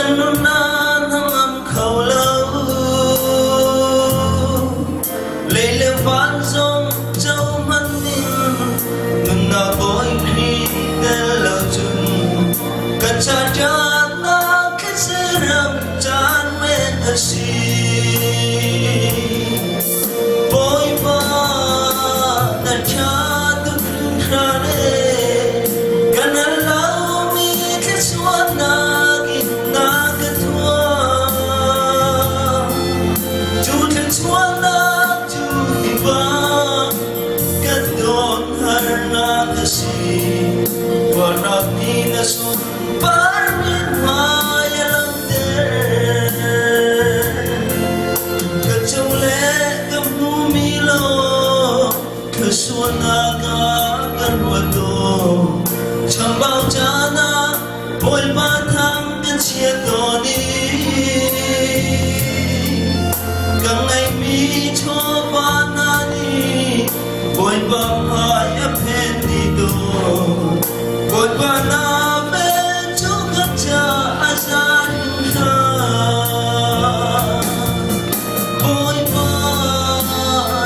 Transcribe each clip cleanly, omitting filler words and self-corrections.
Kan nunnak hnangam kho lo. Lei le van zong co hmanh in nunnak Bawi Khrih tel lo cun kan ca ṭhatnak thetse ram caan men a si. Bawipa na ṭha tuk hringhran ee, kan al lomi thluachuahnak in na ka thuah. Cu thluachuahnak cu hi bang kan don harnak a si. Tuarnak nih na sunpar mithmai a langhter. Ka cung le ka hmumi law thluachuahnak ah ka ruat tawn. Chambau caan ah Bawipa thang kan chiat tawn i ka ngeihmi chawva hna nih Bawipa hmai a phen dih tawn. Bawipa na vel cu ka caah a za hringhran. Bawipa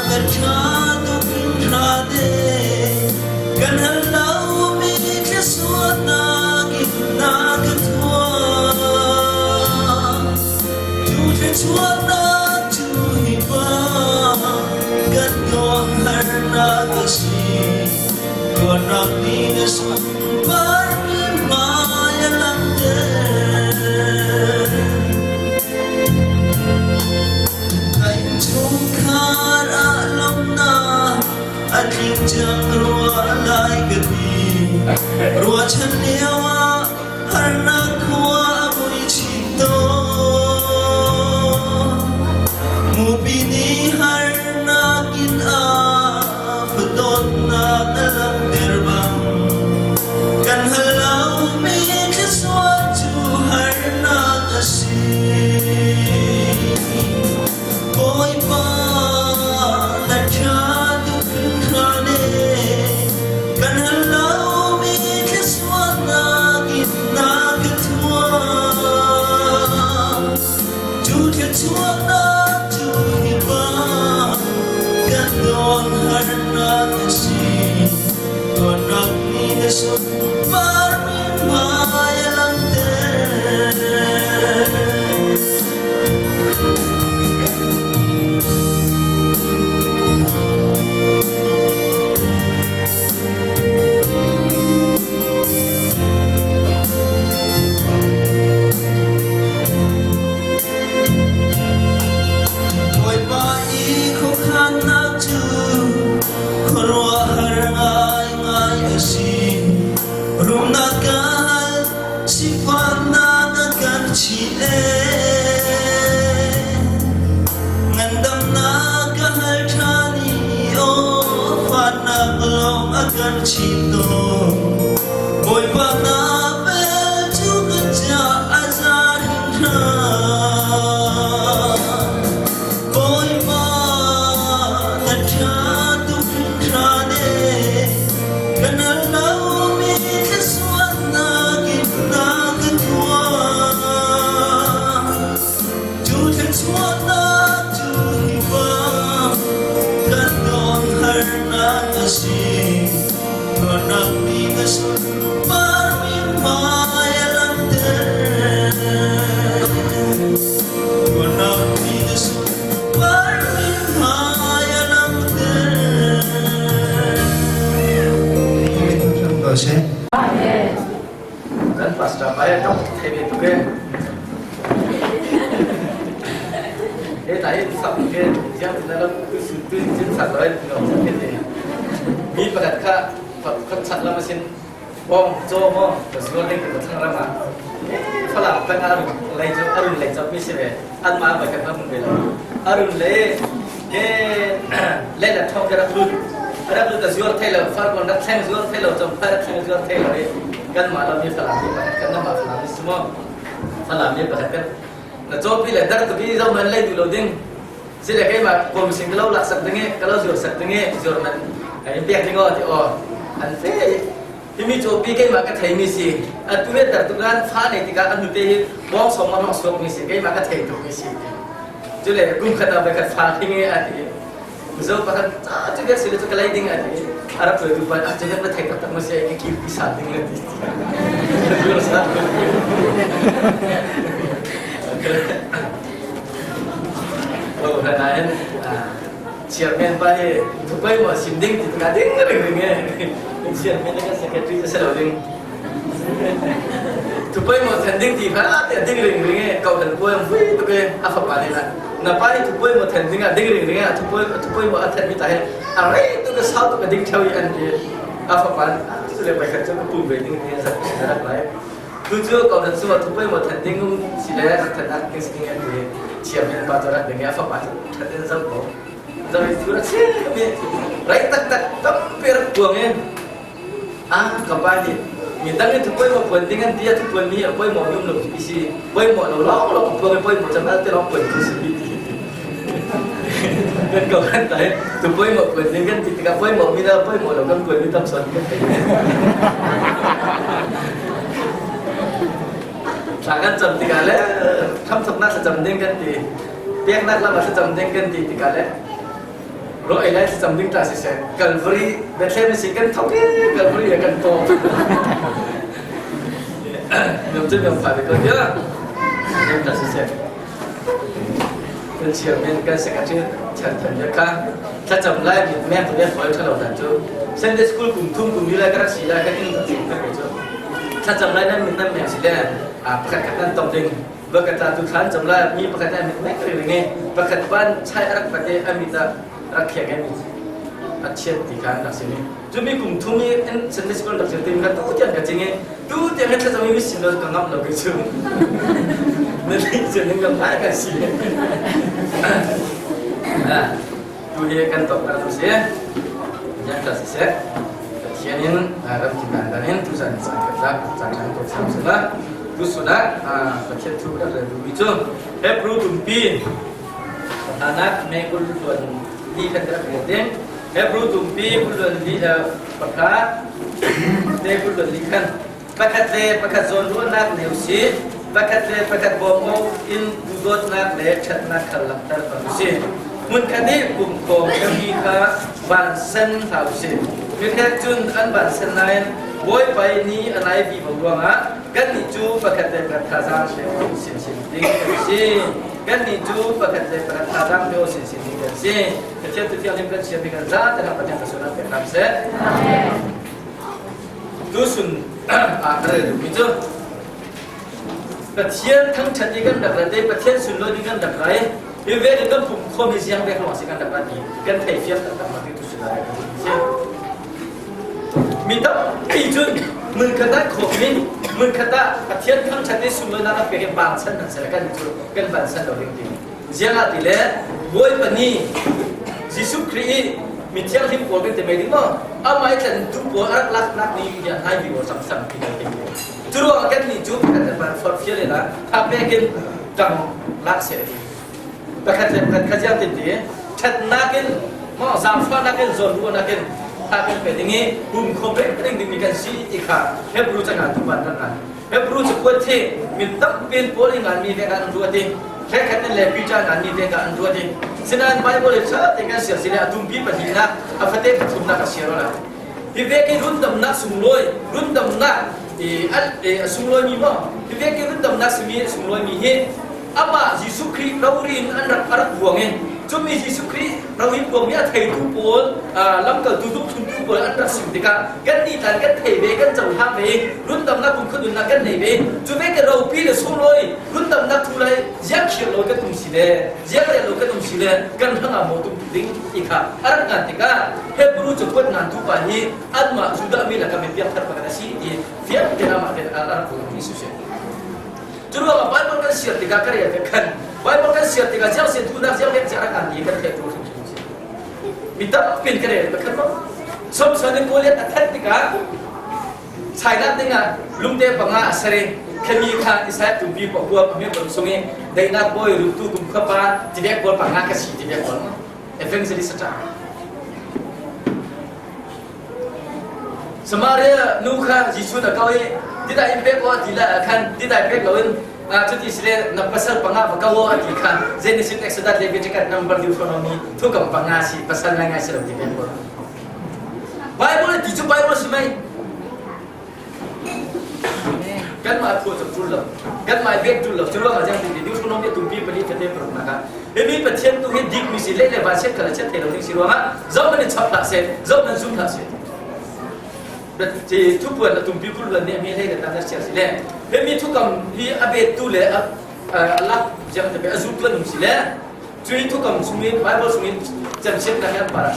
na ṭha tuk hringhran ee, kan hal lomi thluachuahnak in na ka thuah. Cu thluachuahnak cu hi pa kan tuah harnak a si. Tuarnak nih na sunpar hmai a langhter. Ka innchungkhar ah lawmhnak a tling cang rua lai ka ti. Ruahchan lio ah harnak khua a mui chin tawn. Mupi nih harnak in a dawtnak a langhter bang kan hal lomi thluachuah cu harnak a si. Bawipa na ṭha tuk hringhran ee, kan hal lomi thluachuahnak in na ka thuah. Cu thluachuahnak cu hi pa kan don harnak a si. Tuannak nih na sunpar mithmai a langhter. Bawipa i khuakhannak cu khuaruahhar ngaingai a si. Rumnak ka hal, sifaknak a kan chih ee. Ngandamnak ka hal ṭhan i aw fahnak lawng a kan chim tawn. Bawipa na vel cu kan caah a za hringhran. Bawipa na ṭha tuk hringhran ee, kan al lomi thluachuahnak in na ka thuah. Cu thluachuahnak cu hi bang kan don harnak a si. Tuarnak nih na sunpar mithmai a langhter. Tuarnak nih na sunpar mithmai a langhter. Ko seh. Kan pastor pa ya tok thei ve tuk e. He ta hi sak ke jiang na lam tu su tu jin sak loi no ke te. Mi pakhat kha khat chat lam asin bong cho mo ka zuar ding ka thang ram ah. Falam peng arun lei chu arun lei chap mi si ve an ma ba kan ram ve lo. Arun le ke le la thong ke rak lut rak lut a zuar thei lo far kon rak thleng zuar thei lo chom phar thleng zuar thei lo kan mah lo mi falam mi pakhat kan mah falam mi sumo falam mi pakhat kan na cawpi le dar tupi zo man lei du lo ding si le keimah kom sing lo lak sak ding e ka lo zuar sak ding e zuar man ai pek ding o ti o an fe. Himi cu pi keimah ka theimi si. Atu le tar tuk nan fa nei tikah an nute hi bawng song ma suak mi si keimah ka thei tuk mi si. Cu le kum khat ah khat fa thing i a ti. Mizo pakhat ca cu ke si le cu ka lei ding a ti. A rak tu pa a cu na thei taktak ma si ai ki ki sa ding le ti. Oh, nain chairman pa hi thupai mo sim ding ti ka ding ring ring e chairman le secretary se lo ding thupai mo then ding ti kha te ding ring ring e kau dan puai vui tu ke a fa pa ni la na pa hi thupai mo then ding a ding ring ring a thupai thupai mo a then mi ta he a rei tu ke sau tu ke ding thau i an ti a fa pa su le pai khat chu pu ve ding ni sa sa lai tu cu kau dan su thupai mo then ding si le then ak ding si ding an ti chairman pa chu rak ding a fa pa that in zam ko zam thu ra che mi rai tak tak tam per tuang e a ka pa ni mi dang ni thupoi mo pon ding an tia thupoi mi a poi mo yum lo si si poi mo lo lo lo poi poi mo chama te lo pon tu si bi kan ko kan tai thupoi mo pon ding kan ti ka poi mo mi na poi mo lo kan pon mi tam son kan tai thla kan cam tikah le khamthawknak thlacam ding kan ti peknak lam ah thlacam ding kan ti tikah le ro ei lai thlacam ding ta siseh Calvary Bethlehem si kan thok i Calvary ah kan to nam cun nam fa ko dia nam ta siseh kan chairman kan secretary chan than ya kha thlacam lai mit men tu le foi thalo dan chu Sunday school kum thum kum ni lai ka rak si lai ka in ka ka chu thlacam lai nan mit nan meng si le a pakhat khat nan tom ding bakata tu thlan cam lai mi pakhat nan mit mek ri ringe pakhat ban chai arak pate amit a rak khek mi a chiat ti khan rak si mi cu mi kum thum i an Sunday school rak zir tim kha tu tiang ka ching i tu tiang kan thlacam i mi sin lo ka ngam lo ke chu na ni chu ning ngam lai kan si tu hi kan top kan si yang ta si se Pathian in ram ki dan dan in tu zan caan ka tlak caan kan top sam sila tu suna Pathian thu ka re du chu Hebrew tumpi anak me kul tuan li kan rak ding Hebrew tumpi kul li pakhat te kul li khan pakhat le pakhat zawn ruahnak neu si pakhat le pakhat bawm in duhdawtnak le ṭhatnak khal langhter ko si hmunkhat i pumkawm mi kha vansan hlah usih mikhat cun an vansan nain Bawipa ni a nai bi ruangah kannih cu pakhat le pakhat thazaang pe sinsin ding kan si kannih cu pakhat le pakhat thazaang pe sinsin ding kan si Pathian tu thianghlim kan siam kan za te Pathian ka sunan pe hram seh tusun a ka rel duhmi cu Pathian thangṭhat i kan rak rat i Pathian sunlawi kan rak rai hi ve kan pum khawm hi ziang vek lawng si kan rak rat i kan thei fiang taktak ma ti tusun a si mi tampi cun hmunkhat ah khawm in hmunkhat ah Pathian thangṭhat i sunlawinak a pek i bangchan nan ser kan cu kan vansan lo ding ti ziang ah ti le Bawipa nih Jesuh Khrih i mi thianghlim pawl kan ti mei ding maw amah i tlan tu pawl a rak laknak ni hi nai bi sam sam ti kan ti cu ruangah kan nih cu pakhat le pakhat forhfial in ah thapek in ṭang lak seh ti pakhat le pakhat kha ziang tin ti ṭhatnak in maw zaangfahnak in zawnruahnak in tha kan pe ding i pum khom reng ding dingmi kan si ti kha Hebrew cangah tu ban ran Hebrew cakuat hi mi tampi Paul i nganmi vek ah an ruat i hlekhat in le Peter nganmi vek ah an ruat i sinain Bible i ṭha tein kan siar si le a tumpi pahnihnak a fate pathumnak a siar la hi vek i rundamnak sunglawi rundamnak i a sunglawi mi maw hi vek i rundamnak simi a sunglawi mi hi amah Jesuh Khrih rori in an rak a rak buang i cumi Jesuh Khrih rori buangmi a theitu pawl lamkaltu dungthuntu pawl an rak sim tikah kan nih tlan kan thei ve kan cohlang ve i rundamnak kumkhua nunnak kan nei ve cu ve ke ropi le sunglawi rundamnak thu lai ziang khir lo kan um si le ziang rel lo kan um si le kan hrangah maw tum ding ti kha a rak ngan tikah Hebrew cakuat ngan tu pa hi anmah Judah mi lakah mi piangthar pakhat a si ti fiang tein amah tein a rak mi si Curuangah Bible kan siar tikah ka rel khan Bible kan siar tikah ziang se tu nak ziang lek ziang kan ti kan theih tu hrim hrim si. Mi tampi ka rel ka khan Samson in Goliath a that tikah China dingah lungte panga a sare khami kha Israel tumpi pa huam a mi bang sungi deinak boy rutu kum khapa tibek bol panga ka si tibek bol evangelist ta. Samaria nu kha Jesuh na ko i tidai in pek aw ti le khan tidai pek loin cuti sile na pasal panga va ko a ti kha Genesis Exodus Leviticus number Deuteronomy thukam panga si pasal ngai ngai si lo ti pek ko. Bible ti cu Bible si mei. Kanmah phu cu ṭul lo. Kanmah bek ṭul lo. Cu ruangah ziang ti Deuteronomy tumpi pali tete paruk nak ah himi Pathian tu hi dik mi si le le van set kala chet thei lo ding si ruangah zoh man in chap hlah seh, zoh man zum hlah seh. Ti thupuan a tumpi kul luan nih mi hlei kan tan sia si le himi thukam hi a bet tu le a lak ziang te pe a zum tuan um si le cui thukam chungin Bible chungin camsiat na hian para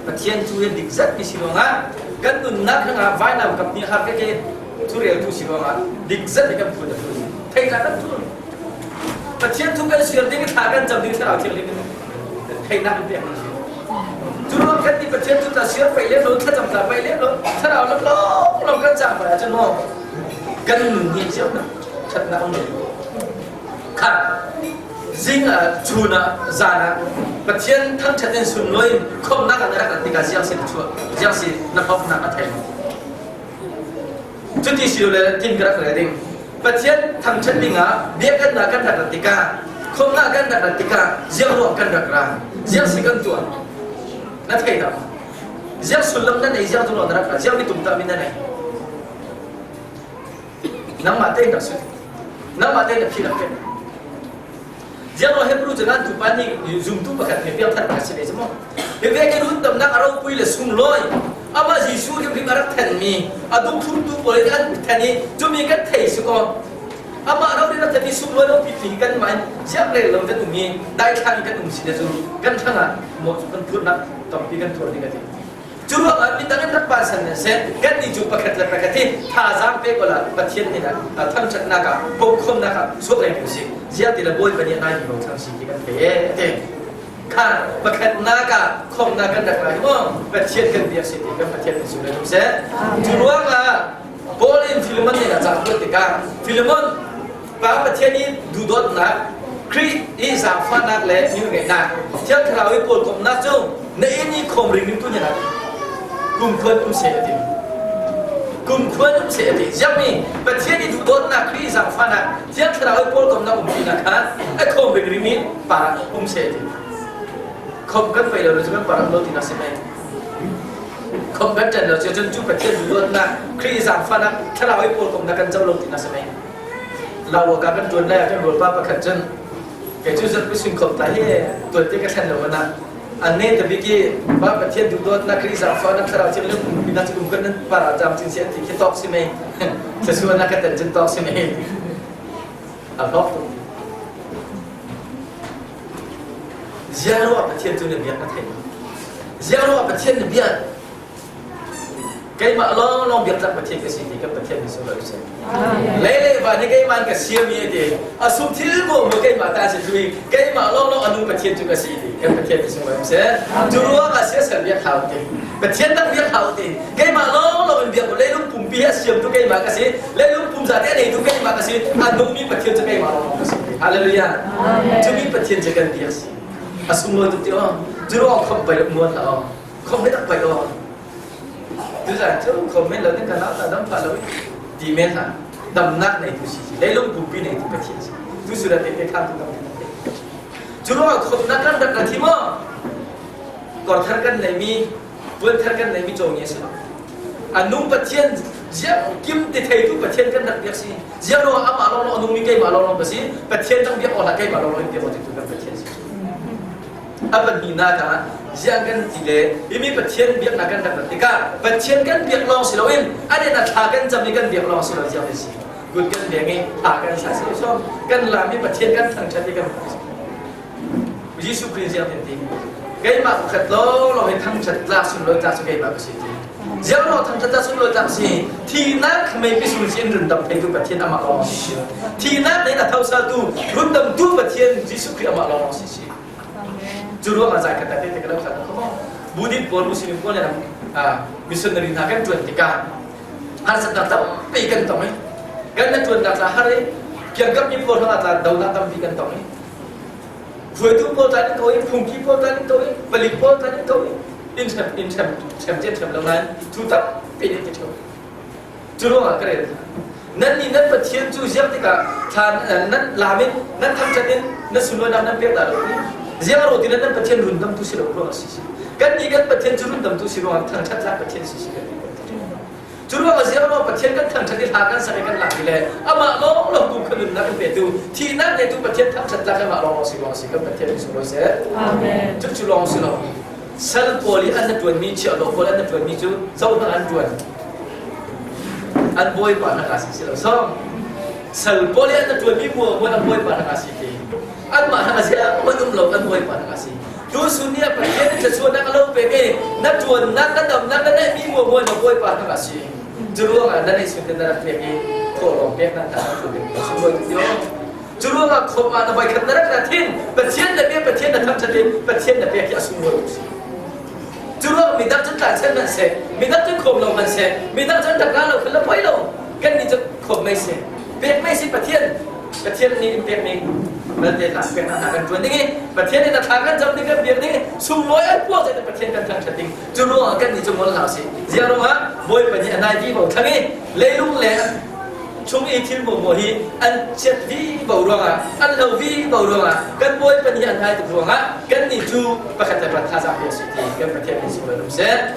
Pathian cu hi dik zat mi si ruangah kan nunnak hrangah vainam kap nih har ke thurel tu si ruangah dik zat kan phun a phun thei kan thul Pathian thu kan siar ding thla kan cam ding thlarau thianghlim in theihnak in pek si cu ruang kan ti Pathian thu ta siar pai le lo thlacam ta pai le lo thlarau lam long long kan cam pai ahcun maw kan nun hi chiam na thatnak um kha Zing ah, chun ah, zan ah Pathian thangṭhat in sunlawi in khawmhnak ah na rak rat tikah ziang si na chuah, ziang si na hlawknak a thei. Cuti si le tin ka rak rel ding. Pathian thangṭhat ding ah biakinn kan rak rat tikah, khawmhnak kan rak rat tikah ziang ruang kan rak ra, ziang si kan tuah. Na thei dah. Ziang sullam na nei, ziang ruang na rak ra, ziang mitum ta min na nei. Nangmah tein rak si. Nangmah tein na phi rak pek. Ziang Hebrew cu nan tupa nih zumtu pakhat he piangthar pakhat si ve cu mu. Hi ve ke run tamnak a ropui le sunglawi amah Jesuh hrimhrim a rak thenmi a dungthlumtu pawl in an then i cumi kan thei si ko. Amah ro rin a thenmi sunglawi lo pi kan mah in siang rel lo kan um i daithlang kan um si le cu kan thlang ah maw cu kan phurnak tampi kan phur ding a ti. Cu ruangah midang in rak vansan nan seh, kannih cu pakhat le pakhat hi thazaang pe ko la Pathian nih ah thangṭhatnak ah bawmkhawmnak ah chuak leng usih. Ziah ti le Bawipa nih nai mi bochan si ti kan thei ee ti. Kha pakhatnak ah khawmnak kan rak lai maw Pathian kan biak si ti kan Pathian nih sung le seh. Cu ruangah Paul in Philemon nih a ca kuat tikah Philemon Pa Pathian i duhdawtnak Khrih i zaangfahnak le ngeihnak Thiang Thlarau i pawlkomhnak cu na inn i khawm ring ning tu nih kumkhuan um seh a ti. Kumkhuan um seh a ti. Ziangmi Pathian i duhdawtnak Khrih i zaangfahnak Thiang Thlarau i pawlkomhnak umpinak kha a khawm ring ring i para um seh a ti. Khom kan fei lo cu kan para lo ti na si mei. Khom kan ṭan lo cu cun cu Pathian duhdawtnak Khrih i zaangfahnak Thlarau i pawlkomhnak kan co lo ti na si mei. Lawa ka kan ṭuan lai ah kan rawlpa pakhat cun kei cu zat pising khom ta hi tuan te ka thlen lo mana an ne ta biki ba Pathian duhdawtnak Khrih zaangfahnak thlarau thianghlim umpinak cu um kan nan para jam cin si an ti khi tawk si mei thasuan ka tan cun tawk si mei a hlawk tuk ziang ruah Pathian cu na biak na thei ziang ruah Pathian na biak Keimah lawnglawng biaktlak Pathian ka si ti kan Pathian nih sunglawi seh. Lei le van hi keimah ka siami a ti. A sung thil mo mo keimah ta si tui keimah lawnglawng anu Pathian cu ka si ti kan Pathian nih sunglawi seh. Cu ruang ah siasal biak hau ti. Pathian dang biak hau ti. Keimah lawnglawng in biak leilung pumpi a siam tu keimah ka si. Leilung pum zate a nei tu keimah ka si. A nungmi Pathian cu keimah lawnglawng ka si. Hallelujah. Cumi Pathian cu kan biak si. A sunglawi tuk ti aw. Cu ruang khom pai muan la aw. Khom he tak pai aw. Tuzan cu comment lo nan kan ta dam pha lo ti men ha damnak nei tu si leilung pumpi nei tu Pathian si tu sura te te kham tu dam te cu ruang khomnak kan rak thi mo kor thar kan nei mi puan thar kan nei mi chong ye si anung Pathian ziang kim ti thei tu Pathian kan rak biak si ziang ro ama lo lo anung mi keimah lo lo ba si Pathian tang biak ola keimah lo lo in biak ti tu kan Pathian si A pahnihnak ah ziang kan ti le imi Pathian biaknak kan rak rat tikah Pathian kan biak lawng si loin a den a thla kan cam i kan biak lawng si lo ziang si kut kan beng i thla kan sa si so kan lam i Pathian kan thangṭhat i kan Jesuh Khrih ziang ti keimah pakhat lawng lawng hi thangṭhat tlak sunlawi tlak cu keimah ka si ti ziang lawng thangṭhat tlak sunlawi tlak si thihnak meipi sung sin rundam theitu Pathian amah lawng si thihnak in a thosaltu rundamtu Pathian Jesuh Khrih amah lawng si si Cu ruangah zai khat te te ka lo khat ko Buddhist pawl Muslim pawl le missionary hna kan tuan tikah harsatnak tampi kan tong i kan na tuannak tla har i kiangkap mi pawl hrangah tla donak tampi kan tong i hruaitu pawl tla in ko i phungki pawl tla in ko i palik pawl tla in ko i. In hrem in hrem hrem cen hrem lo nain thu tampi nih ti ṭheo. Cu ruangah ka rel. Nan nih nan Pathian cu ziak tikah thlan nan lam in nan thangṭhat in na sunlawinak nan pek dah lo ti. Ziang ro ti nan Pathian rundamtu si lo ruangah si si. Kan nih kan Pathian cu rundamtu si ruangah thangṭhat tlak Pathian si si kan ti. Cu ruangah ziang ro Pathian kan thangṭhat i hla kan sak i kan lak i le amah lawng lawng kum kha nunnak kan petu thihnak ngeitu Pathian thangṭhat tlak amah lawng lawng si ruang si kan Pathian mi sunglawi seh. Amen. Cu cu lawng si lo. Sal pawl i an na ṭuanmi chiahlo pawl an na ṭuanmi cu zohhmanh an ṭuan. An bawipa na ka si si lo so. Sal pawl i an na ṭuanmi mua muan an bawipa na ka si ti. Anmah hna ziang man um lo an bawipa na ka si. Tu sun ni a Pathian in thluachuahnak a lo pek i na ṭuannak na damnak na neihmi mua muan na bawipa na ka si. Cu ruangah na neih sun na rak pek i thawhlawm pek na ta na ṭuan ding sunglawi tuk yo. Cu ruangah khom ah na voikhat na rak rat hin Pathian na bia Pathian na thangṭhat in Pathian na pek hi a sunglawi tuk si. Cu ruang midang cu tlansan hmanh seh, midang cu khom lo hmanh seh, midang cu an rak la lo kha la poi lo. Kan nih cu khom mei si. Pek mei si Pathian. Pathian nih in pek ning malte hna pek hna kan ṭuan ding i Pathian nih na thla kan cam ding kan biak ding i sunglawi an puak zet Pathian kan thangṭhat ding. Cu ruangah kan nih cu ngol hlah sih. Ziah ruangah Bawipa nih a nai vi bo thlang i leilung le chung i thil maw hi an chiat vi bo ruangah an lo vi bo ruangah kan bawipa nih an ngai tuk ruangah kan nih cu pakhat le pakhat thazaang pe si ti kan Pathian min sunglawi um seh.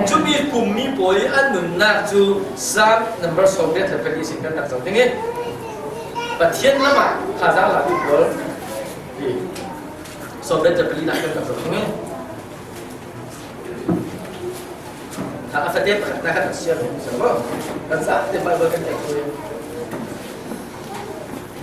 Cumi kum mi pawl i an nunnak cu Psalm number 84 sin kan rak zoh ding i Pathian lam ah thazaang la tu pawl ti 84 nak kan rak zoh ding i A fate pakhat na kan siar ko. Kan sa te Bible kan tek ko.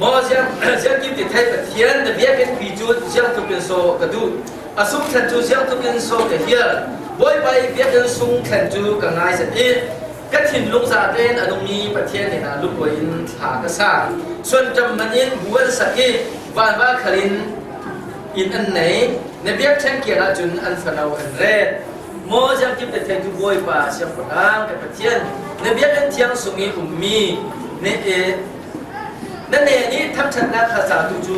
Maw siang siang kim ti thai Pathian na biakinn pi cu siang tluk in so ka duh. A sung thlen cu siang tluk in so ka hial. Bawipa i biakinn sung thlen cu ka ngai zat i ka thinlung za tein a nungmi Pathian inn ah lungkuai in thla ka sa. Suanṭam man in bu an sak i vanva khal in inn an nei. Na biakṭheng kiang ahcun an fano an ret. Maw ziangkip le theitu Bawipa Siangpahrang kan Pathian, na biakinn thiang sung i ummi na ne nih thangṭhatnak thlaca tu cu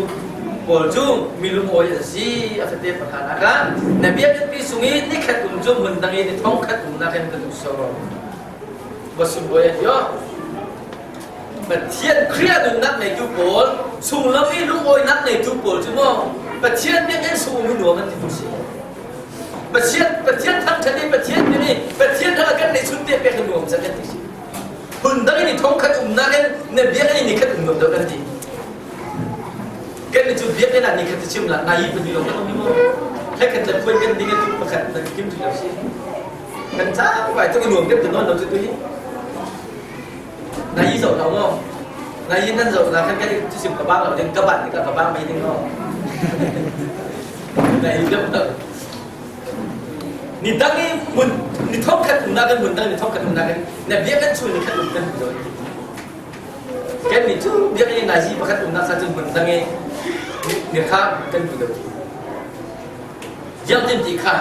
pawl cu mi lungawi an si. A fate pakhatnak ah na biakinn pi sung i nikhat um cu hmun dang i ni thong khat umnak in ka duh sawm. Va sunglawi a ti Pathian Khrih nunnak ngeitu pawl chunglam i lungawinak ngeitu pawl cu maw Pathian biakinn sung um i nuam an ti tu si. Pathian Pathian thangṭhat i Pathian nih Pathian hrang kan neih chun te pek nuam cang kan ti si. Phun dang in thong khat umnak in na biakinn ni khat um nuam deuh kan ti. Kan ni cu biakinn ah ni khat chim la nai pa ni lo kan um mo. Hlek khat le phuan kan ding tu pakhat na kim tu lo si. Kan ca vai tu nuam kan non lo chu tu hi. Na yi zoh lo maw? Na yi nan zoh na kan kan cu sim ka bang lo ding ka ban tikah ka bang mei ding lo. Na yi deuh lo. Ni dang i mun ni thong khat um na kan mun dang ni thong khat um na kan na bia kan chu ni khat um kan zo. Kan ni cu bia kan na zi pakhat um na sa cun mun dang i ni kha kan pu do. Yang tin ti kha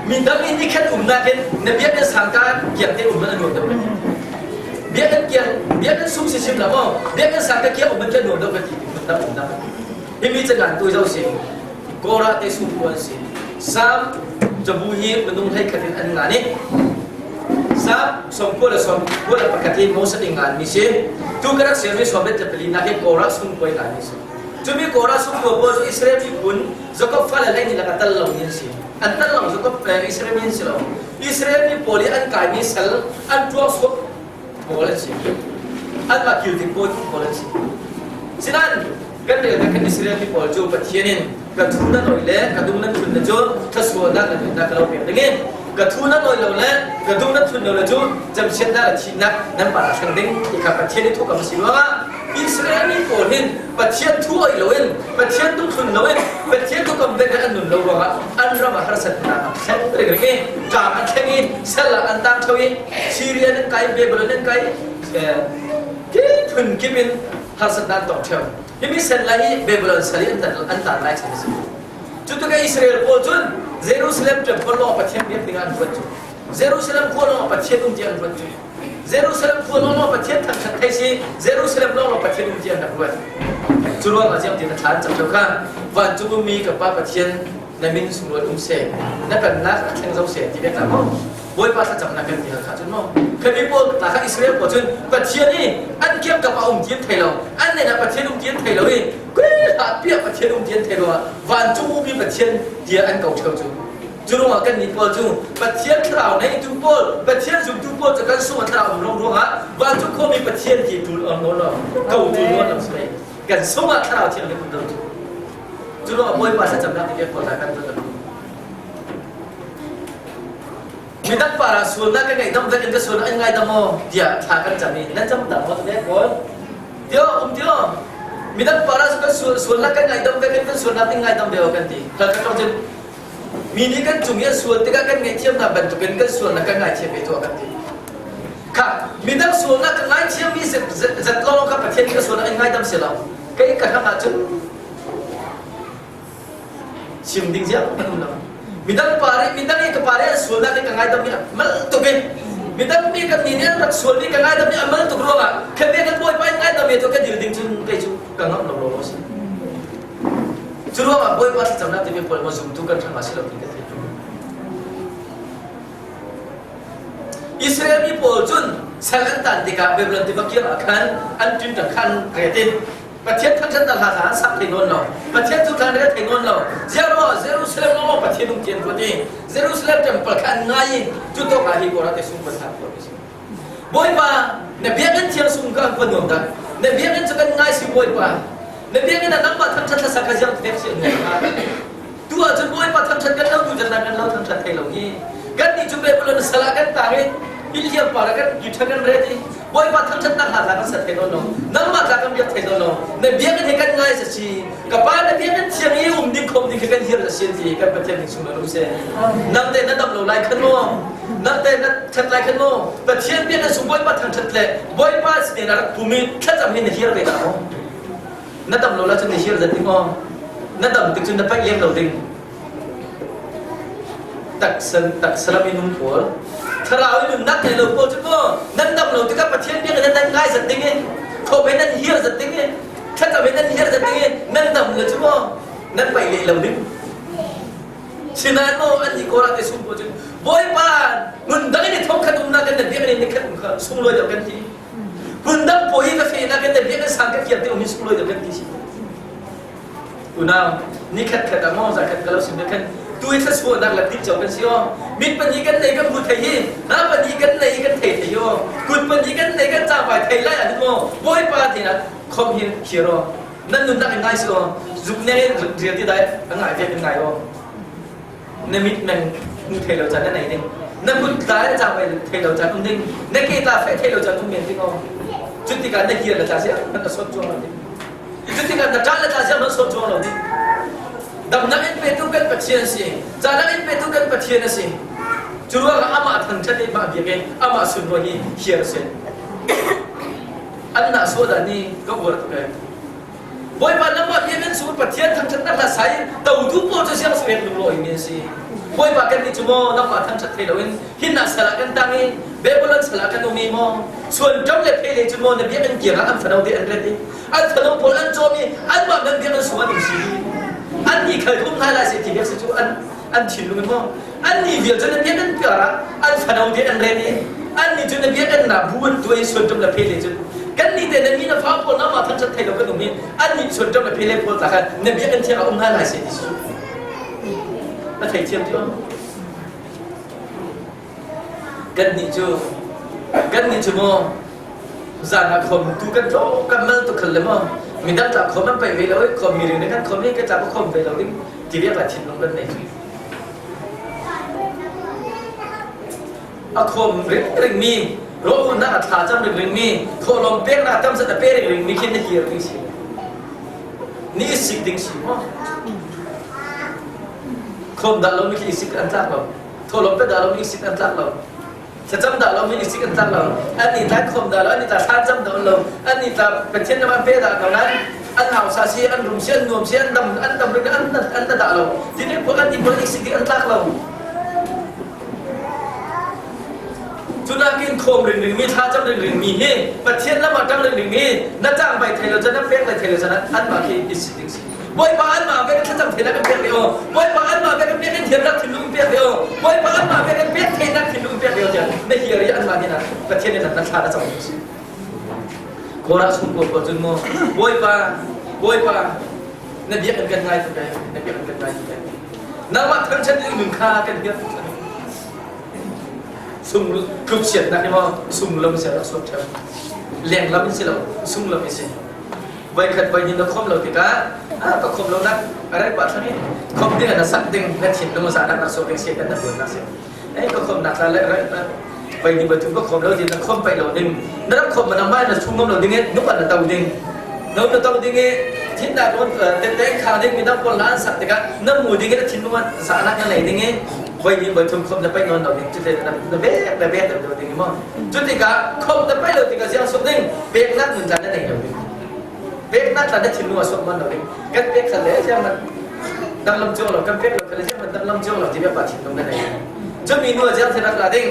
Midang in nikhat umnak in na biakinn sangka kiang te um man a nuam deuh ka ti. Biakinn kiang biakinn sung si sim la maw biakinn sangka kiang um man kan nuam deuh ka ti ti phun dang um dang. Hi mi cangan tu zo si Korah te sung kuan si Sam cabu hi minung hlei khat in an ngan i Sam 91 hi Moses i ngan mi si tu ka rak siar mi sawm le pali nak hi Korah sung kuai ngan mi si. Cumi Korah sung kua pawl cu Israel miphun Jakob fale hlei nih lak a tal lo mi an si. An tal lo Jakob Israel mi an si lo. Israel mi pawl i an kaimi sal an tuang suak pawl an si. Anmah kilving pawl pawl an si. Sinain kan rel kan Israel mi pawl cu Pathian in ka thu na noi le ka dung nan thun na cu thasualnak na nunnak ka lo pek ding in ka thu na noi lo le ka dung nan thun lo le cu camchiatnak le thihnak nan par ah thleng ding ti kha Pathian i thukam si ruangah Israel mi pawl hin Pathian thu oi loin Pathian tunthlun loin Pathian thukam vek an nun lo ruangah an ram ah harsatnak a thleng ring i ṭam a thleng i sal ah an tang ṭheo i Syria nan kai Babylon nan kai ki phun kip in harsatnak an tong ṭheo hi mi sen lai hi Babylon sal i an an tan lai chan a si cu tikah Israel pawl cun Jerusalem temple lawng Pathian biak dingah an ruat cu Jerusalem khua lawng Pathian um ti an ruat cu Jerusalem khua lawng Pathian thangṭhat thei si Jerusalem lawng Pathian um ti an rak ruat. Cu ruangah ziang tin a thla an cam lo kha vancung ummi ka Pa Pathian Na min sunglawi um seh, na pennak a thleng zo seh ti bek la maw? Bawipa thlacamnak kan ti hal kha cun maw? Khami pawl ta kha Israel pawl cun Pathian i an kiangkap a um ti an thei lo. An nen ah Pathian um ti an thei lo i hlah piah Pathian um ti an thei lo ah vancung ummi Pathian tiah an ko ṭheo cu. Cu ruangah kan nih pawl cu Pathian thlarau neitu pawl, Pathian zumtu pawl cu kan sung a thlarau um rong ruangah vancung khuami Pathian ti ṭul on nawn lo, ko ṭul nawn lo si Kan sungah thlarau thianghlim um lo cu. Cu ruangah Bawipa thlacamnak ti pawl kan tuah Midang para sualnak ka ngaihdam vek in ka sual an ngaidam maw tiah thla kan cam i nan cam tak maw te pawl tio um tio midang para su kan sual sualnak kan ngaihdam vek in kan sualnak in ngaidam ve kan ti ka ka cun mi nih kan cung i an sual tikah kan ngaihthiam hna bantukin kan sualnak kan ngaithiam ve tuah kan ti kha midang sualnak ka ngaithiam mi zat lawng kha Pathian nih ka sualnak in ngaidam si lo kei ka hrang ahcun chim ding ziang kan um lo midang pare midang i ka pare an sualnak i ka ngaidam mi mal tuk in midang mi kan ni nih an rak sual mi ka ngaidam mi a mal tuk ruangah khabe kan bawipa in ngaidam mi to ka dil ding cun kei cu ka ngamh lo lo si cu ruangah bawipa thlacamnak timi pawl maw zumtu kan hrang ah si lo ti ka thei Israel mi pawl cun sal an tan tikah Babylon tiva kiang ah khan an ṭin khan retin Pathian thangṭhatnak hla hla an sak thei nawn lo. Pathian cu tlan re thei nawn lo. Ziaro Jerusalem lawng Pathian um tian ruat i Jerusalem temple kha an ngai i cu tawk ah hi kora te sung kan hlat ko si. Bawipa na biakinn thiang sung ka an nuam dah. Na biakinn cu kan ngai si Bawipa. Na biakinn ah nangmah thangṭhat hla sak kha ziang tek si an nuam Tu ahcun Bawipa thangṭhat kan lo tu jan kan lo thangṭhat thei lo hi. Kan nih cu Babylon sal ah kan tang i William par ah kan guitar kan ret i Bawipa thangṭhatnak hla hla kan sat thei dawn lo. Nangmah tla kan biak thei dawn lo. Na biakinn he kan ngai sa si. Ka pa na biakinn thiang i um ding khom ding khi kan hiar sa si ti kan Pathian ning sung lo se. Nang te na dam lo lai khan maw? Nang te na ṭhat lai khan maw? Pathian biakinn sung Bawipa thangṭhat le Bawipa sin a rak pum i thlacam hi na hiar ve dah maw? Na dam lo la cun na hiar zat ding aw. Na dam tik cun na paih lem lo ding. Taksan taksalam in um pawl. Thlarau in nunnak ngei lo pawl cu maw nan dam lo tikah Pathian biak in nan ngai zat ding i thawm in nan hiar zat ding i thlacam in nan hiar zat ding i nan dam le cu maw nan paih leh lo ding. Sinain maw an nih kawr ah te sung pawl cun Bawipa ngun dang in i thong khat umnak kan biak in ni khat um kha sunglawi deuh kan ti. Hmundang pawi ka fe na kan biak kan sang ka kiam te um hi sunglawi deuh kan ti si. Unau, ni khat khat ah maw za khat ka lo sim khan tu i thlasua nak la tit cho kan si o. Mit pahnih kan nei kan hmu thei hi, na pahnih kan nei kan thei thei o. Kut pahnih kan nei kan cang vai thei lai ah mo Bawipa ti na khom hin khir o. Nan nun nak in ngai si o. Zuk ne rial ti dai a ngai ve kan ngai o. Na mit meng hmu thei lo caan na nei ding na kut tla na cang thei lo caan um ding na ke tla feh thei lo caan um men ding o cu tikah na hir na tla sia na sot chuang lo ding cu tikah na ṭah na tla sia na sot chuang lo ding damnak in petu kan Pathian si canak in petu kan Pathian a si cu ruangah amah thangṭhat i mah biak in amah sunlawi hi hiar a si an nah suah dah ni ka uar tuk ee Bawipa nangmah bia nan sung Pathian thangṭhatnak hla sai totu pawl cu siang sungek lunglaw in an si. Bawipa kan nih cu maw nangmah thangṭhat thei loin hinnak sal ah kan tang i Babylon sal ah kan um i maw suan ṭam le phei le cu maw na biakinn kiang ah an fano te an ret i an fano pawl an cawm i anmah nan biakinn sung an um si an ni khal kum hna lai se ti biak si cu an an thinlung in maw an ni vial cu na biakinn piar ah an fano te an ret i an ni cu na biakinn ah bu an tuai suan ṭam le phei le cun kan nih te na mi na fa pawl na ma thangṭhat thei lo kan um i an nih suan ṭam le phei le pawl ta khan na biakinn thiang ah um hna lai se ti su na thei thiam ti kan nih cu kan nih cu maw zan ah khom tu kan tlo kan mal tu khal le maw midang tla khom an pai ve lo i khom mi ring kan khom i kan tla khom ve lo ding ti viak la thinlung kan nei a khom ring ring mi rawlnak a thla cam ring ring mi thawhlawm peknak tam zat a pe ring ring mi khin na hir ding si ni sik ding si maw khom dah lo mi khi sik an tlak lo thawhlawm pe dah lo mi sik an tlak lo thlacam dah lo mi sik an tlak lo an ni tla khom dah lo an ni tla thla cam dah lo an ni tla pathian nama pe dah lo nan an hausa si an rum si an nuam si an dam an dam ring an an dah lo tini pol an ni pol sik an tlak lo Cunakin khawm ringring mi thlacam ringring mi hi Pathian lam ah ṭang ringring mi na cang bai thei lo can na pek lai thei lo can anmah khi i si ding si. Bawipa anmah ve kan thlacam theihnak kan pek ve aw. Bawipa anmah ve kan pek kan thiamnak thinlung pek ve aw. Bawipa anmah ve kan pek theihnak thinlung pek ve aw tiah na hiar i anmah nih Pathian nih na thla na cam mi si. Korah chung pawl pawl cun maw Bawipa Bawipa na biak kan ngai tuk ee na biak kan ngai tuk ee nangmah thangṭhat in nun kha kan biak tuk sung tlukchiatnak hi maw sunglam si rak suak ṭheo lenglam in si lo sunglam in si voikhat voihnih na khom lo tikah ah ka khom lo nak a rei pah thlang i khom ding na sak ding na thinlung za nak rak suak ding si kan na buan nak si ei ka khom nak la le voihnih voithum ka khom lo ti na khom pai lo ding na rak khom na mai na chung ngam lo ding e nupa na to ding no na to ding e thin na ron tete kha ding mi dang pawl na an sak tikah na mu ding e na thinlung za nak na nei ding e voi ni voi thum khom na pai non lo ding cute na na bek na bek lo ding mo cu tikah khom na pai lo tikah siang suk ding pek nak nun tla na nei lo ding pek nak tla na thinlung a sok man lo ding kan pek kha le siang man dang lam chuang lo kan pek lo kha le siang man dang lam chuang lo ti pa thinlung na nei cu mi nu a siang thil la ding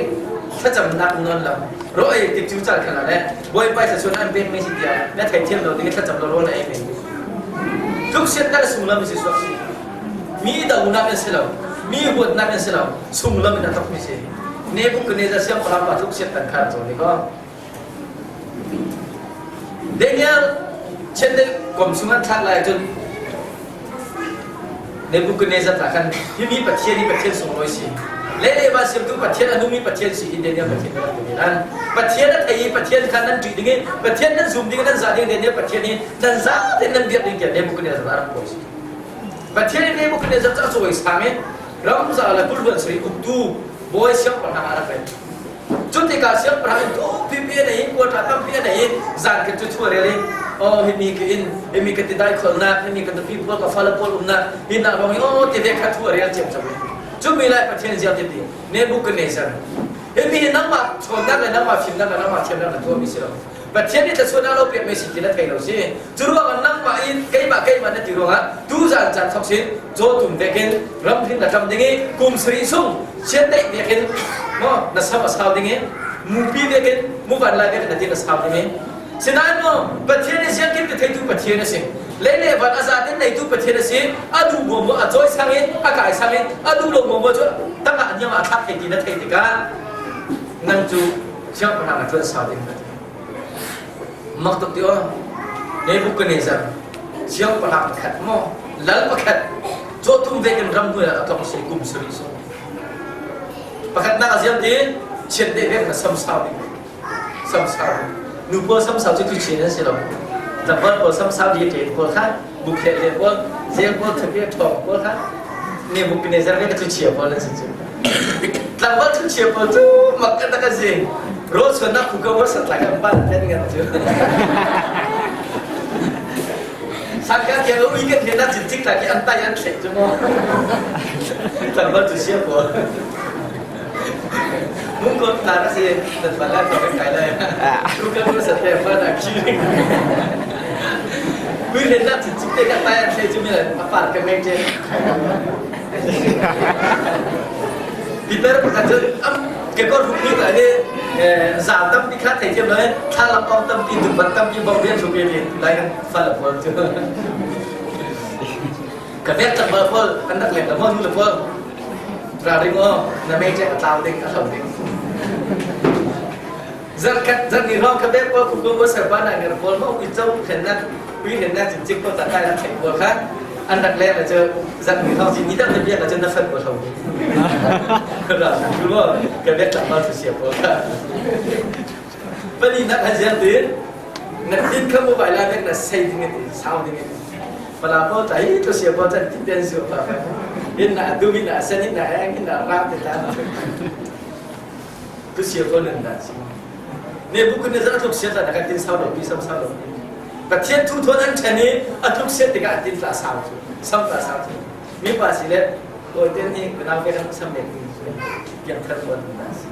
thlacam nak non lo ro ei tik cu cal khala le boi pai sa chun an pek mi si tia na thei thiam lo ding thlacam lo ro na ei men tluk siat na sunglam si suak si Mi donak in si lo, mi huatnak in si lo, sunglam in a thawkmi si. Nebuchadnezzar siangpahrang pa tluk siat tan kha an cawn i kaw. Daniel chiandeih kom chung an thlak lai cun Nebuchadnezzar ta khan hi mi Pathian hi Pathian sunglawi si. Le le va siamtu Pathian a nungmi Pathian si hi Daniel Pathian rak ti nan. Pathian a thei i Pathian kha nan ṭih ding i Pathian nan zum ding i nan zah ding Daniel Pathian hi nan za tein nan biak ding tiah Nebuchadnezzar a rak pawi si. Pathian nih Nebuchadnezzar cu a cawisang i ramza le kulhluan sui uktu bawi siangpahrang ah a rak rel. Cu tikah siangpahrang in tumpi a nei i kuaṭa tampi a nei i zan khat cu thu a rel i oh himi ka inn himi ka tidai kholnak himi ka nupi pawl ka fale pawl umnak hi nak lawng i oh ti ve kha thu a rel ciamcam i cu mi lai Pathian ziang ti Nebuchadnezzar himi hi nangmah ṭhawnnak le nangmah fimnak le nangmah thiamnak na tuahmi si lo Pathian nih thluachuahnak lo pek mi si ti na thei lo si. Cu ruangah nangmah in keimah keimah na ti ruangah tuzan caan thawk sin cawtum vekin ramhring na ṭam ding i kum sarih chung chiandeih vekin maw na sam a sau ding i mupi vekin muvan lai vekin na ti na sau ding i sinain maw Pathian i siangkim ti theitu Pathian a si lei le van a zatin neitu Pathian a si a duh maw maw a cawi sang i a kai sang i a duh lo maw maw cu tangah niam ah thlak thei ti na thei tikah nang cu siangpahrang a ṭuan sau ding ka ti. Mak tuk ti aw. Nebuchadnezzar siangpahrang pakhat maw lal pakhat cawtum ve kan ram hnuai ah a tlong si kum sarih so. Pakhatnak a ziam ti chiat deh vek na sam sau ding. Sam sau. Nu pawl sam sau cu tu chin an si lo. Tlangval pawl sam sau di ṭe pawl kha bukhle le pawl zel pawl thupi ṭhawng pawl kha Nebuchadnezzar ve ka tu chia pawl an si cu. Tlangval thu chia pawl cu mak kan tak an si. Rawl chuannak khu ko sat lai kan pan ten ngan cu. Sangka ke ui kan he na cin cik la ki an tai an thlek cu mo. Tlangval tu chia pawl. Mung kot na na si nan pa lai kan kai lai. Tu kan sat te pa na khi. Ui he na cin cik te ka tai an thlek cu mi a par ka meng che. Pitar pakhat cu kekawr hruk ni ka hi zaal tampi kha thei thiam lo thla ong tampi dukbat tampi bong rian hruk ni lai kan fal pawl cu ka vet tak bal pawl an rak lek la mo nu le pawl ralring o na mei che a tlau ding a hlo ding zarkhat zarni rong ka vet pawl ku ko ser pa na ngar pawl mo i cho khen na ui khen na chin chik ko ta kai na thei pawl kha an rak leng cu zat mi thong ni dang na biak ahcun na fat ko tho ra tu lo ka biak tlak ma thu sia ko ka pani nak han ziang tin na tin kha mo bai la nek na sei ding ti sau ding ti pala po tai to sia po chan tin ten su pa in na du min na sen in na eng in na ram te ta tu sia ko nan da si ne bu kun ne za tluk sia ta kan tin sau lo pi sam sau lo Pathian thu thawn an ṭhen i a tluk siat tikah a tin tla sau cu sam tla sau cu mi pa si le kawi hi ka nau ke kan sam len tiang thar tuan na si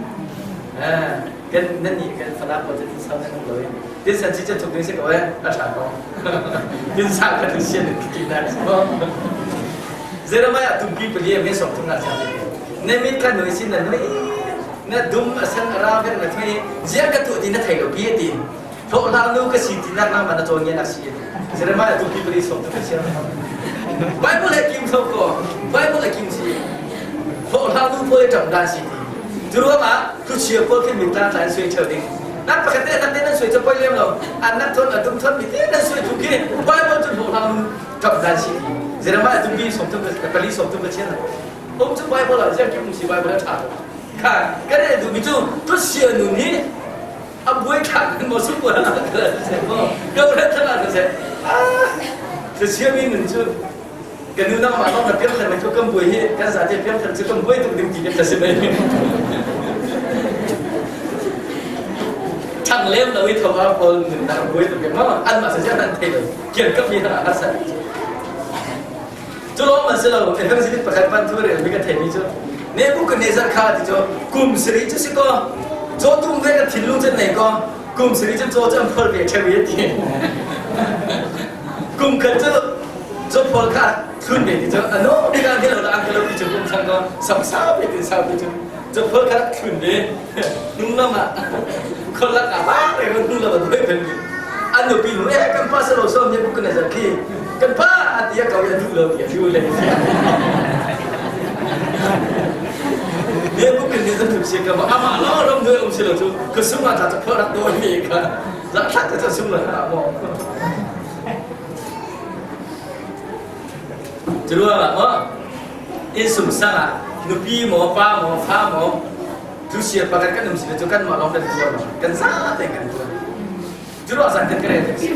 kan nan nih kan fana pawl cu tin sam nan lo i tin san chi chen thuk ding si ko eh a ṭha ko tin sa ka tin sian ki na si ko Jeremiah tumpi pali me sok thung na siang ne mit kha noi sin na noi na dum a san a ra vek na thui ziang ka tu ti na thei lo pi ti Hlawhhlang nu ka si tinak nangmah na cawn ngian a si. Jeremiah tu pi pali som tu ka siam. Bible he kim tho ko. Bible he kim si. Hlawhhlang nu pawl ṭam dan si ti. Cu ruangah thuchia pawl khi min tlang tla in sui ṭheo ding. Nan pakhat te nan te nan sui cu poi lem lo. An nan thon a tum thon mi te nan sui tu khi Bible cu hlawhhlang nu ṭam dan si ti. Jeremiah tumpi sawmthum pali 30 ka chian. Um cu Bible ah ziang kim si Bible a ṭha lo. Kha kan i duhmi cu thuchia nun hi a buai thlak in maw sungkuan ah ka seh maw ka rat thlak ah seh ah thuchia mi nun cu kan nu nangmah lawng na piangthar mai cu kan buai hi kan zate piangthar cu kan buai tuk ding ti kan si mai thang lem lo i thoma pawl nun na buai tuk ma an mah sa nan thei lo kian kap mi ha har sa cu lawng man si lo evangelist pakhat pan thu rel mi ka thei mi cu Nebuchadnezzar kha ti cu kum sari cu si ko caw tum ve ka thinlung cun nei ko kum sari cu caw cu an phol ve ṭheu i ti kum khat cu Caw kha thlun ve ti cu ano bika ni lo ang lo ti cu kum sang ko sam sau pe tin sau ti cu caw kha thlun ve nung lam ah kholak ah ba re nung lam ah doi ben mi an nupi nu eh kan pa salo som ne bu kan zar khi kan pa ati ka ya du lo ti lu le ne bu kan ne zar tu se ka ma ama lo rom doi om se lo chu ka sung ah ta cha phor doi mi ka za thak ta cha sung la mo Curuangah maw innsung sang ah nupi maw pa maw fa maw thusia pakhat kan um si cu kanmah lawng kan tuar lo kan zate kan tuar. Curuang zan kan rel si.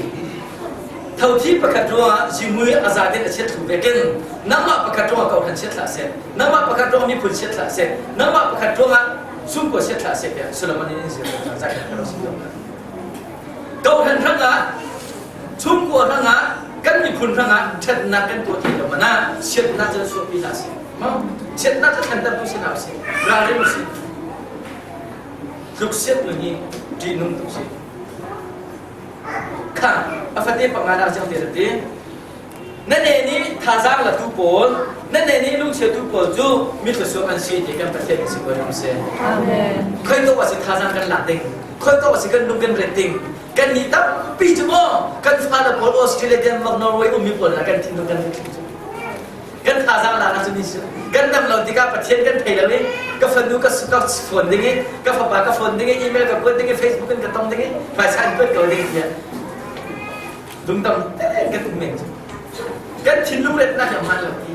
Thothi pakhat ruangah zimui a za den a chiat thlu ve ken nangmah pakhat ruangah ko khan chiat hlah seh nangmah pakhat ruangah miphun chiat hlah seh nangmah pakhat ruangah sungkua chiat hlah seh tiah Solomon in zir zai kan si lo. Dohlan hrangah chungkua hrangah kan miphun hrangah ṭhatnak kan tuah thei lo man ah chiatnak cu chuahpi hlah sih chiatnak cu thlenter tu si hlah sih ralring usih tluk siat nun hi ṭihnung tuk si kha a fate panga dah cang te ti na ne nih thazaang la tu pawl na ne nih lungchia tu pawl cu mi thluachuak an si ti kan Pathian si ko ram se Amen. Khoi ko si thazaang kan lak ding khoi ko si kan lung kan ret ding kan nih tampi cu maw kan fale pawl Australia Denmark Norway ummi pawl hna kan thinlung kan ret cu kan thazaang lak cu ni si kan dam lo tikah Pathian kan thei lo i ka fanu ka ka phone ding i ka fapa ka phone ding i email ka kuat ding i Facebook in ka tong ding i phaisa in kuat ko ding tiah lungdam tein kan um men cu kan thinlung retnak a hman lo ti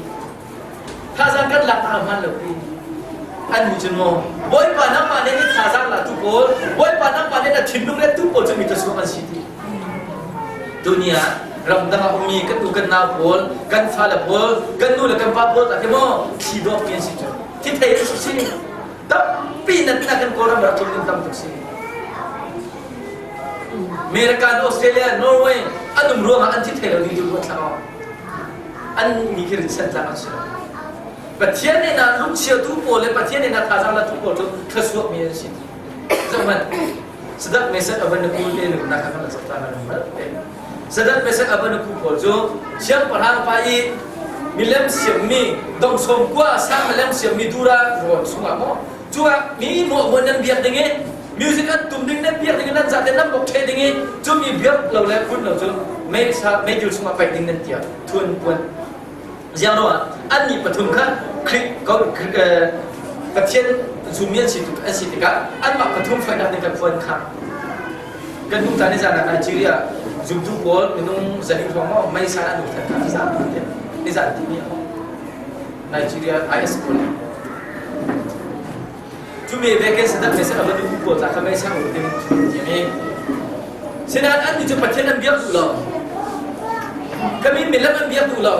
thazaang kan lak a hman lo ti an mi cun maw bawipa nangmah nih thazaang la tu pawl bawipa nangmah nih na thinlung ret tu pawl cu mi tasuak an si ti dunia ramdang ah ummi kan u kan nau pawl kan fale pawl kan nu le kan pa pawl tak hi maw thli dawk mi an si cu thi thei an si si tampi nan na kan kawlram rak tlung tam tuk si America, Australia, Norway an um ruangah an thi thai lo ding cu ruat thla an mi khi rin san tlak an si lo. Pathian nih na lungchia tu pawl le Pathian nih na thazaang la tu pawl cu thluachuak mi an si. Zohman Sadak Mesak Abednego te nu na kha kan sak ta na mal te. Sadak Mesak Abednego pawl cu siangpahrang pa i milem siammi dong som kua sang milem siammi dura rawn chungah maw Cuah mi muahmuan nan biak ding i music an tum ding nan biak ding i nan zate nan bok ṭhe ding i cu mi biak lo le kun lo cu mei sa meidil chungah paih ding nan tiah thuan puan ziang ruangah an nih pathum kha Khrih ko Pathian zummi an si tuk an si tikah anmah pathum foihnak nih kan phuan kha kan hung caan ni zan ah Nigeria zumtu pawl minung zali hrawng maw mei sa an um than kha zan ni zan timi a Nigeria IS pawl cu me ve ke sadat me san abadu pawl ta kha mei sang u ding ti mi sinan an ni cu Pathian an biak duh lo kami milam an biak duh lo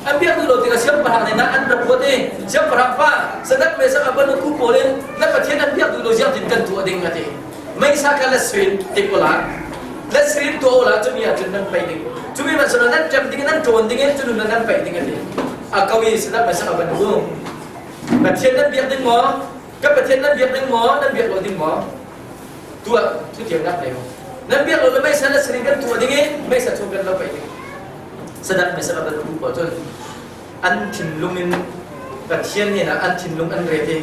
an biak duh lo tikah siangpahrang nih na an rak ruat i siangpahrang pa sadat me sang abanu ku pawl in na Pathian an biak duh lo ziang tin kan tuah ding ati meisa kha la srin tik ola la srin to ola cumi ah cun nan pei ding cumi man sona nan ṭem ding nan ṭawn ding in cunun nan pei ding ati a kawi sadat me sang aban bu Pathian nan biak ding maw ka Pathian nan biak ding maw nan biak lo ding maw tuah thutiam nak nei nan biak lo le meisa la srin kan tuah ding i meisa chung kan lo pei ding sadat me sang aban bu ko cun an thinlung in Pathian nih an thinlung an ret i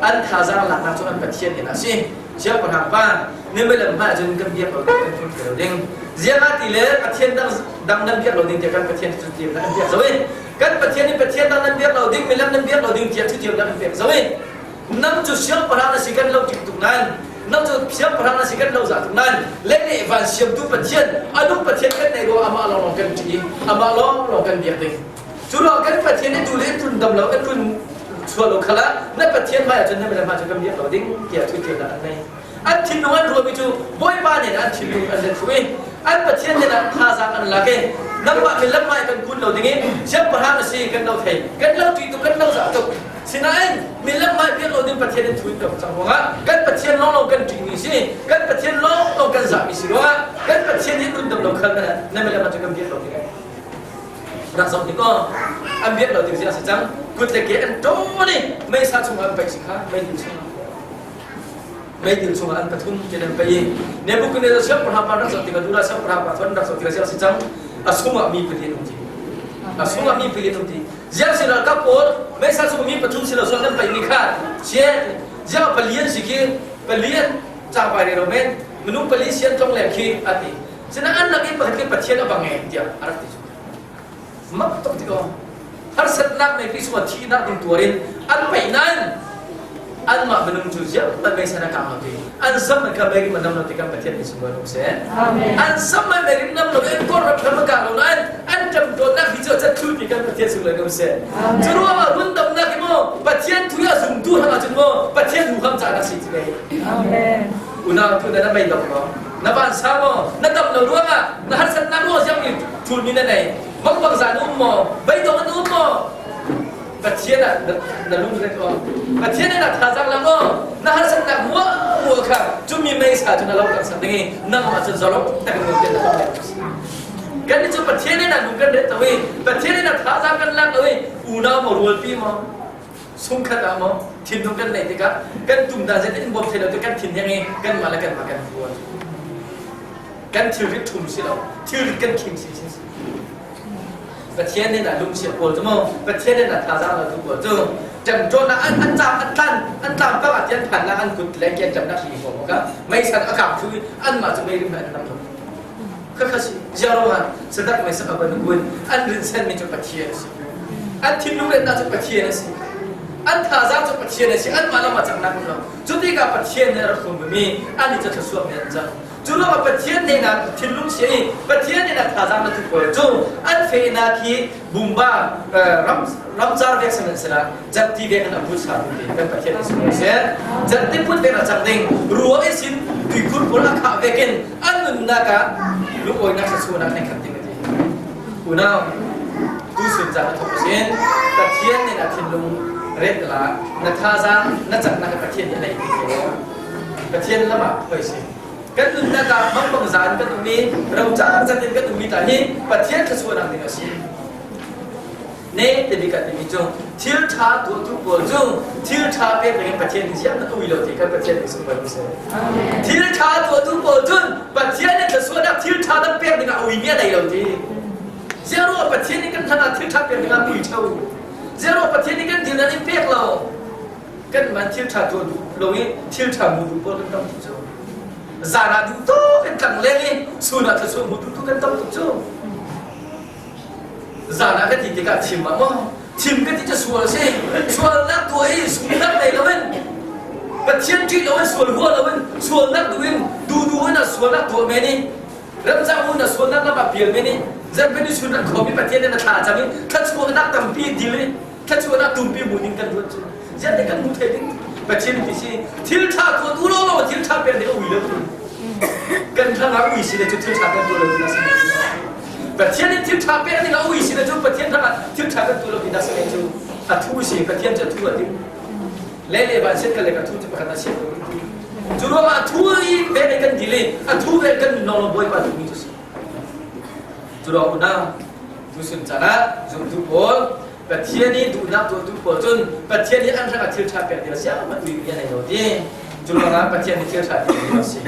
an thazaang laknak cu an Pathian nih a si siangpahrang pa ne lam hmai cun kan biak lo kan phun lo ding ziangah ti le Pathian dang dang nan biak lo ding tiah kan Pathian cu tiam an biak zo i Kan Pathian in Pathian dang nan biak lo ding, milem nan biak lo ding tiah thutiamnak an pek zo i nang cu siangpahrang na si kan lo tik tuk nain nang cu siangpahrang na si kan lo za tuk nain le le van siamtu Pathian anung Pathian kan nei ruang amah lawnglawng kan ṭih i amah lawnglawng kan biak ding. Cu ruang kan Pathian in tu le in tlun dam lo in tlun chuah lo khala na Pathian hmai ahcun na milem hmai cu kan biak lo ding tiah thutiamnak an nei. An thinlung an ruahmi cu Bawipa nih an thinlung an let i an Pathian nih thazaang an lak i nangmah milem hmai kan kun lo ding i siangpahrang na si kan lo thei kan lo ṭih tuk kan lo zah tuk. Sinain milem hmai biak lo ding Pathian in thuin tuk cang ruangah kan Pathian lawnglawng kan ṭihmi si kan Pathian lawnglawng kan zahmi si ruangah kan Pathian nih rundam lo khal na milem ah cun kan biak lo ding rak zoh hnik aw. An biak lo ding si a si cang. Kut le ke an ṭawn i meisa chungah an paih si kha meidil chungah meidil chungah an pathum tin an paih i Nebuchadnezzar siangpahrang pa rak zoh tikah Judah siangpahrang pa thon rak zoh tikah siang si cang a sungah mi pali an um ti a sungah mi pali an um ti ziang si ralkap pawl meisa chung mi pathum si lo sual nan paih mi kha sie ziang pali an si khi pali an cang pai re lo men minung pali sian tlong leng khi ati sina an lak i pakhat ke Pathian a bang e tiah a rak ti cu mak tuk ti ko. Harsatnak nei pi sungah thihnak ding tuar in an paih nain anmah minung cu ziah man mei san a kang lo ti an zam an ka mei rim an nam lo ti kan Pathian nih sunglawi um seh. An zam an mei rim nam lo an kor ram ram a kang lo nain an ṭam dawtnak hi cu a cat thlu ti kan Pathian sunglawi um seh. Cu ruangah rundamnak hi maw Pathian thu a zumtu hang ahcun maw Pathian huham ca na si ti ve. Unau tu na mei dong maw na van sa maw na dam lo ruangah na harsatnak ruang ziang mi thulmi na nei mangbang zan um maw beidong an um maw Pathian ah na lung ret aw Pathian ah na thazaang lang aw na harsatnak mua mua kha cumi mei sa cu na lo tak sak ding i nangmah cun zalong tak in te na kan ni cu Pathian in lung kan ret lo i Pathian in thazaang kan lak lo i unau maw rualpi maw sungkhat ah maw thinlung kan neih tikah kan tum dan zet in bawm thei lo te kan thin heng i kan mah le kan mah kan huat kan thilrit ṭhum si lo thilrit kan khing si si. Pathian nih dah lungchia pawl cu maw Pathian nih dah thazaang lo tu pawl cu ṭemṭawn ah an an tlang an tlan an tlang bang ah tian phan an kut le kian ṭemnak hri ko ka meisan a kang thlu i anmah cu mei rim an nam lo kha kha si ziaro ah sadak mei sak ban kun an rin sen mi cu Pathian a si an thinlung rennak cu Pathian a si an thazaang cu Pathian a si anmah lam ah cangnak um lo cu tikah Pathian nih a rak hrum mi an i cu thluachuak mi an cang. Cu ruangah Pathian hnenah thinlung chia i Pathian hnenah thazaang na tu pawl cu an fehnak hi bumba ram ramcar vek sihmanhsehlaw jatti vek in a put sa ti kan Pathian nih si seh jatti put vek a cang ding ruang i sin tuikhur pawl a khah vek in an nunnak ah lungawinak thluachuahnak nei khat ding a ti. Unau tu sun caan a thawk sin Pathian nih na thinlung ret la na thazaang na caknak Pathian nih a nei ti Pathian lam ah hoi si. Kan nunnak ah mangbang zan kan um i rocar zan in kan ummi ta hi Pathian thluachuahnak ding a si. Ne timi kan timi cu thil ṭha tuahtu pawl cu thil ṭha pek ding in Pathian nih ziah na ui lo ti kan Pathian nih sunglawi ko seh. Thil ṭha tuahtu pawl cun Pathian nih thluachuahnak thil ṭha dang pek ding ah a ui mi a nei lo ti. Ziah ruah Pathian nih kan hlan ah thil ṭha pek ding ah ui ṭheo. Ziah ruah Pathian nih kan dil in pek lo. Kan man thil ṭha tuah duh lo i thil ṭha mu duh pawl kan tam tuk cu. Zan ah duh tuk in tlang leng i chun ah thluachuah mu duh tu kan tam tuk cu. Zan ah ka ti tikah thim ah maw thim ka ti cu sual a si. Sualnak tuah i sungnak nei loin Pathian ṭih loin sual hua loin sualnak duh in duh duh in a sualnak tuah men i ramcang un a sualnak lam ah pial men i zarhpini chun rak khawm i Pathian in a thla a cam i thluachuahnak tampi dil i thluachuahnak tumpi mu ding kan ruat cu ziah kan hmu thei ding Pathian ti si thil ṭha tuah tu lo lo thil ṭha pek ding a ui lo tu kan thlang ah ui si le cu thil ṭha kan tuah lo ti na si Pathian in thil ṭha pek ding a ui si le cu Pathian thlang ah thil ṭha kan tuah lo ti na si cu a thu si Pathian cu a thu a ding le le van set ka le ka thu cu pakhat a sian lo cu ruangah a thu i ve kan dil i a thu ve kan nun lo bawipa duhmi cu si cu ruang unau tusun caan ah zumtu pawl Pathian i duhnak tuahtu pawl cun Pathian i an hrangah thil ṭha pek ding a si hmanh ui mi an ei lo ti. Cu ruangah Pathian nih thil ṭha ti ding a si.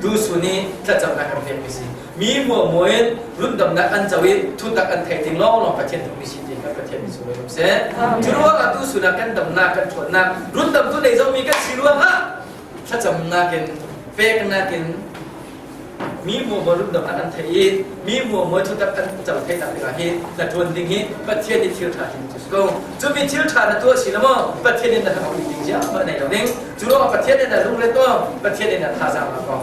Tusun i thlacamnak kan pekmi si. Mi muahmuah in rundamnak an co i thutak an thei ding lawnglawng Pathian duhmi si ti kha Pathian nih sunglawi um seh. Cu ruangah tusun ah kan damnak kan ṭhawnnak rundamtu nei zomi kan si ruangah thlacamnak in peknak in. Mi muamual rumdamnak an theih i mi muamual thutak an co theihnak dingah hi na ṭuan ding hi Pathian nih thil ṭha hin cu si ko. Cu mi thil ṭha na tuah si lo maw Pathian nih na hlak ding ziahmah nei lo ding. Cu ruangah Pathian nih na lungret aw, Pathian nih na thazaang la ko.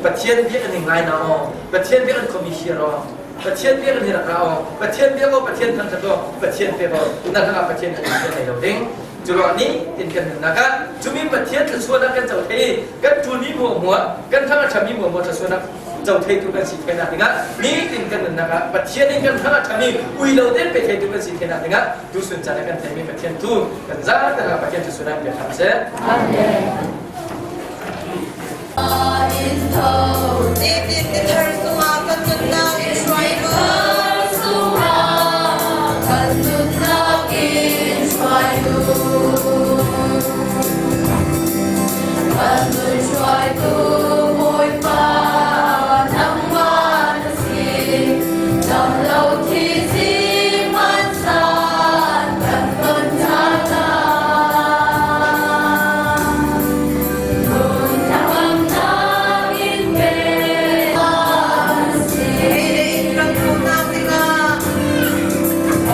Pathian biak ning ngai na aw, Pathian biak an khomi hir aw, Pathian biak an rak ra aw, Pathian biak aw, Pathian thangṭhat aw, Pathian pek aw, na hlak ah Pathian an nei lo ding. Cu ruang nih tin kan nunnak ah cumi Pathian thluachuahnak kan co thei kan ṭulmi muahmuah kan thang a ṭhami muahmuah thluachuahnak co theitu kan si theinak dingah nitin kan nunnak ah Pathian in kan thang a ṭhami ui lo ten pe theitu kan si theinak dingah tusun caan ah kan theimi Pathian tu kan zaten ah Pathian thluachuahnak pe hram seh. Amen. Nitin ni thar sungah kan nunnak in hruai lu. Kan nunnak in hruai lu. Kan nun hruaitu Bawipa nangmah na si. Dam lo thi si hmansan kan ton caan.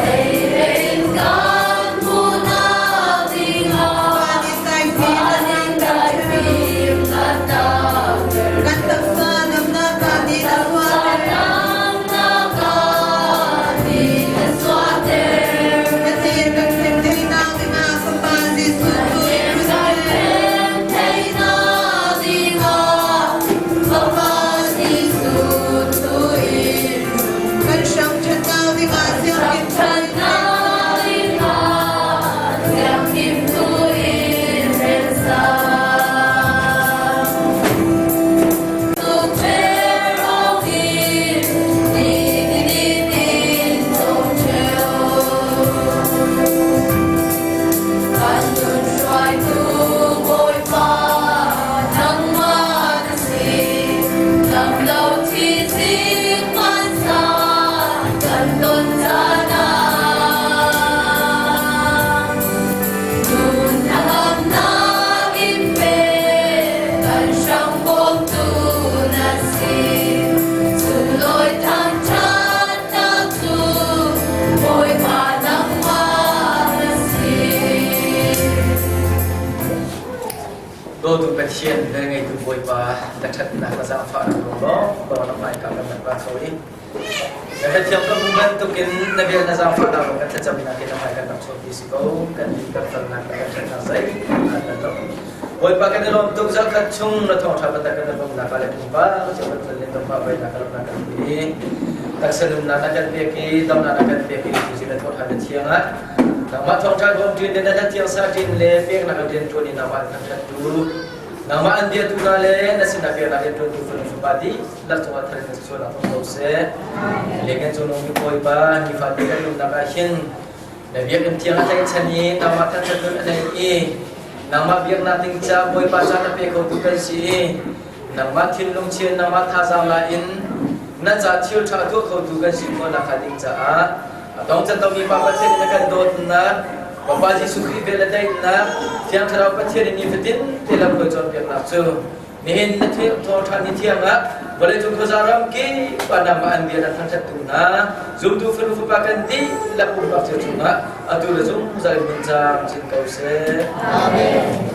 Ei le in kan hmuhnak dingah. Van i saifim na Kan taksa damnak ah ni na zuater. Na thir kan khen theinak dingah Fapa Jesuh tu in Kan hrang ṭhatnak dingah sianginn Kan nun hruaitu Bawipa nangmah na si. Dam lo thi zik hmansa kan ton caan ah. Nun hnangamnak in pe kan hrang bawmtu na si. Sunglawi thangṭhatnak cu Bawipa nangmah na si. Dawtu Pathian velngeitu Bawipa na ṭhatnak na zaangfahnak ruang lawng na hmaika kan rak ra kho i na Pathian kan hmu bantukin na vel na zaangfahnak ruang kan thlacamnak hi na hmai kan rak chuahpi si ko kan din kan felnak le kan ṭhatnak zeihmanh na lo Bawipa kan i lawm tuk zarkhat chung na thawngṭha biatak kan i lawmnak ah le pumpak cio kan fel le dawmah voinak ka lawmnak kan pe taksa nunnak na kan pek i damnak na kan pek i tuzi na thawngṭha na thiang ah nangmah thawngṭha bawm ṭin le na thiang sa ṭin le peknak an rian ṭuan i nangmah an thangṭhat tu nangmah an biatu hna le na sinah peknak rian ṭuantu fanu fapa dihlak cungah thar in na sualnak hong ko seh le kan cung mi Bawipa nifate kan nunnak ah hin Na biakinn thiang a tlaihchan i nangmah thangṭhat nun a nei i nangmah biaknak ding ca Bawipa ca na pe khotu kan si i nangmah thinlung chian nangmah thazaang la in na ca thil ṭha tuah khotu kan si khawh nakhnga ding caah a dong can tomi Pa Pathian in na kan dawtnak Bapa Jesuh Khrih vel le daihnak Thiang Thlarau Pathian in nifatin te lam hruai cawnpiaknak cu Nihin na thawngṭha ni thiang ah vawleicung khuaza ram kip ah nangmah an bia na thangṭhattu hna zumtu fanu fapa kan dihlak pumpak cio cungah atu le zungzal in hmun camcin ko seh. Amen.